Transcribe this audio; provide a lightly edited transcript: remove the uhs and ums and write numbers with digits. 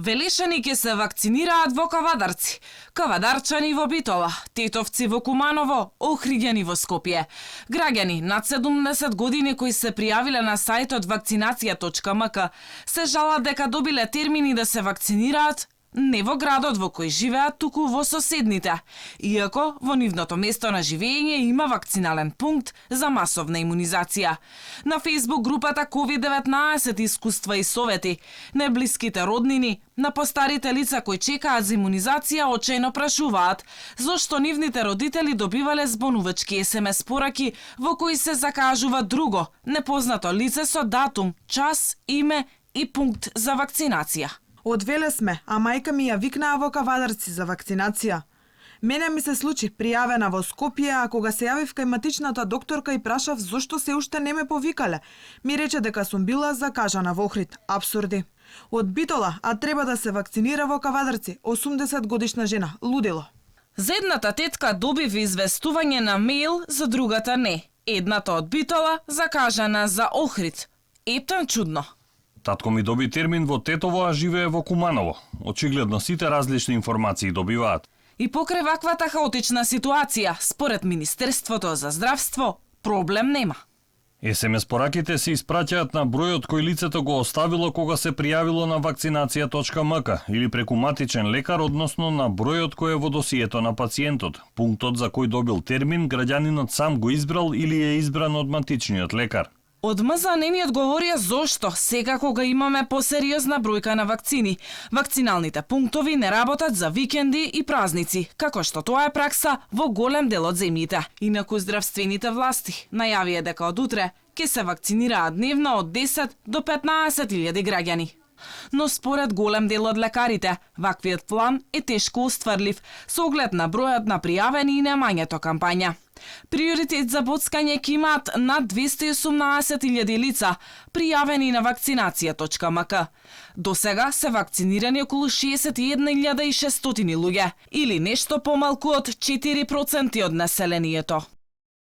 Велешани ќе се вакцинираат во Кавадарци, кавадарчани во Битола, тетовци во Куманово, охриѓани во Скопје. Граѓани над 70 години кои се пријавиле на сајтот vakcinacija.mk се жалат дека добиле термини да се вакцинираат не во градот во кој живеат, туку во соседните, иако во нивното место на живење има вакцинален пункт за масовна имунизација. На Facebook групата COVID-19 искуства и совети, неблиските роднини, на постарите лица кои чекаат за имунизација очајно прашуваат зошто нивните родители добивале збонувачки SMS пораки во кои се закажува друго, непознато лице со датум, час, име и пункт за вакцинација. Од Веле сме, а мајка ми ја викнаа во Кавадарци за вакцинација. Мене ми се случи пријавена во Скопје, а кога се јавив кај матичната докторка и прашав зошто се уште не ме повикале, ми рече дека сум била закажана во Охрид. Апсурди. Од Битола, а треба да се вакцинира во Кавадарци, 80 годишна жена, лудило. За едната тетка добив известување на мејл, за другата не. Едната од Битола закажана за Охрид. Ептен чудно. Татко ми доби термин во Тетово, а живее во Куманово. Очигледно сите различни информации добиваат. И покрај ваквата хаотична ситуација, според Министерството за здравство, проблем нема. SMS пораките се испраќаат на бројот кој лицето го оставило кога се пријавило на vakcinacija.mk или преку матичен лекар, односно на бројот кој е во досието на пациентот. Пунктот за кој добил термин, граѓанинот сам го избрал или е избран од матичниот лекар. Од МЗ не ми одговорија зошто сега кога имаме посериозна бројка на вакцини. Вакциналните пунктови не работат за викенди и празници, како што тоа е пракса во голем дел од земјите. Инаку здравствените власти најавија дека од утре ќе се вакцинираат дневно од 10 до 15.000 граѓани. Но според голем дел од лекарите, ваквиот план е тешко остварлив со оглед на бројот на пријавени и немањето кампања. Приоритет за боцкање ќе имаат над 218.000 лица пријавени на vakcinacija.mk. До сега се вакцинирани околу 61.600 луѓе, или нешто помалку од 4% од населението.